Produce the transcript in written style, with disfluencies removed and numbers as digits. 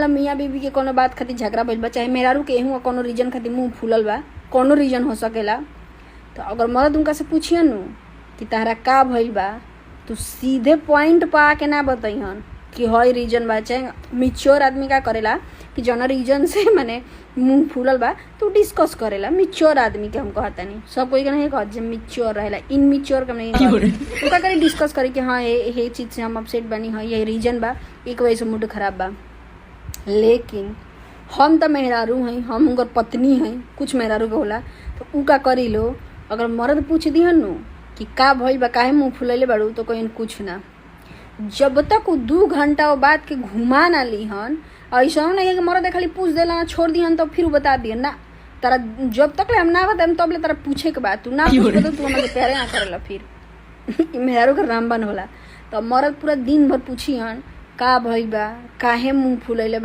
मियाँ बीबी के कोनो बात खातिर झगड़ा भइल बा, चाहे मेहरारू के एहू कोनो रीजन खातिर मुंह फूलल बा, कोनो रीजन हो सकेला, तो अगर मर्द उनका से पूछियन नु कि तहरा का भइल बा, तो सीधे पॉइंट पर आके ना बतैहन कि हई रीजन बा। चाहे मिच्योर आदमी का करेला कि जौना रीजन से माने मुंह फूलल बा तो डिस्कस करेला। मिच्योर आदमी के हम कहतानी, सब कोई के नहीं कहत जे मिच्योर रहेला, इनमिच्योर के हम नहीं कहत। उ का करी, डिस्कस करी कि हाँ, हे चीज से हम अपसेट बानी, हाँ, ये रीजन बा, एक वजह से मूड खराब बा। लेकिन हम त मेहरारू हई, हम उनकर पत्नी हई, कुछ मेहरारू के होला तो उ का करी लो, अगर मर्द पूछ दिहन नु कि का भइल बा, काहे मुंह फुलैले बाड़ू, तो कहिन कुछ ना। जब तक उ 2 घंटा वो बात के घुमा ना लिहन। ऐसा नहीं कि मर्द खाली पूछ देला, छोड़ दिहन, तो फिर उ बता दिहन ना। तारा जब तक ले हम ना बताएम, तब ले तारा पूछे के बाद तू ना पूछबे तो तू हमरा के प्यारे ना करेला। फिर ई मेहरारू के रामबाण होला। तो मर्द पूरा दिन भर पूछिहन, का भइल बा, काहे मुंह फुलैले।